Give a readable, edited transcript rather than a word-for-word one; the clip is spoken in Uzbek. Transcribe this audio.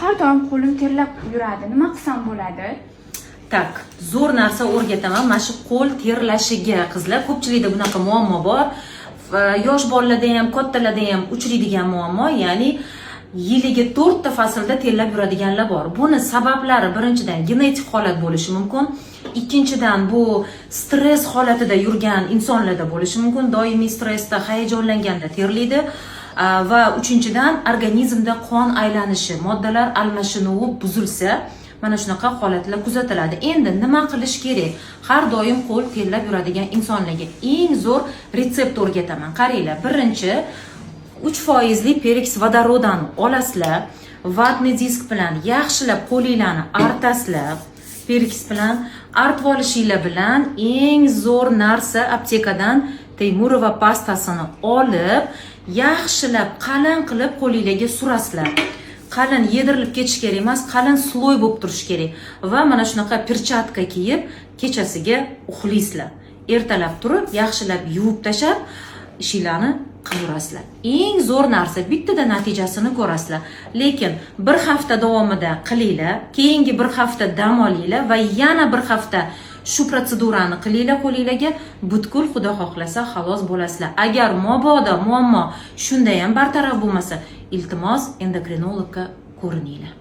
Har doim qo'lim terlab yuradi. Nima qilsam bo'ladi? Так, zo'r narsa o'rgataman mana shu qo'l terlashiga. Qizlar, ko'pchilikda bunaqa muammo bor. Va yosh bolalarda ham, kattalarda ham uchraydigan muammo, ya'ni yiliga to'rtta faslda terlab yuradiganlar bor. Buni sabablari, birinchidan, genetik holat bo'lishi mumkin, ikkinchidan, bu stress holatida yurgan insonlarda bo'lishi mumkin, doimiy stressda, hayajonlanganda terlaydi. Va uchinchidan, organizmda qon aylanishi, moddalar almashinuvi buzilsa, mana shunaqa holatlar kuzatiladi. Endi nima qilish kerak har doim qo'l terlab yuradigan insonlarga? Eng zo'r retsept o'rgataman, qaranglar. Birinchi, 3 foizli перекись водорода ni olasizlar, ватный диск bilan yaxshilab qo'linglarni artasizlar. Перекись bilan artib olishinglar bilan, eng zo'r narsa, aptekadan Teymurova pastasini olib, yaxshilab qalin qilib qo'linglarga surasizlar. Qalin yedirilib ketishi kerak emas, qalin слой bo'lib turishi kerak. Va mana shunaqa перчатка kiyib, kechasiga uxlaysizlar. Ertalab turib, yaxshilab yuvib tashlab, ishinglarni qilaverasizlar. Eng zo'r narsa, bittada natijasini ko'rasizlar. Lekin bir hafta davomida qilinglar, keyingi bir hafta dam olinglar va yana bir hafta shu protsedurani qilinglar qo'linglarga. Butkul, xudo xohlasa, xalos bo'lasizlar. Agar mabodo muammo shunda ham bartaraf bo'lmasa, iltimos, endokrinologga ko'rininglar.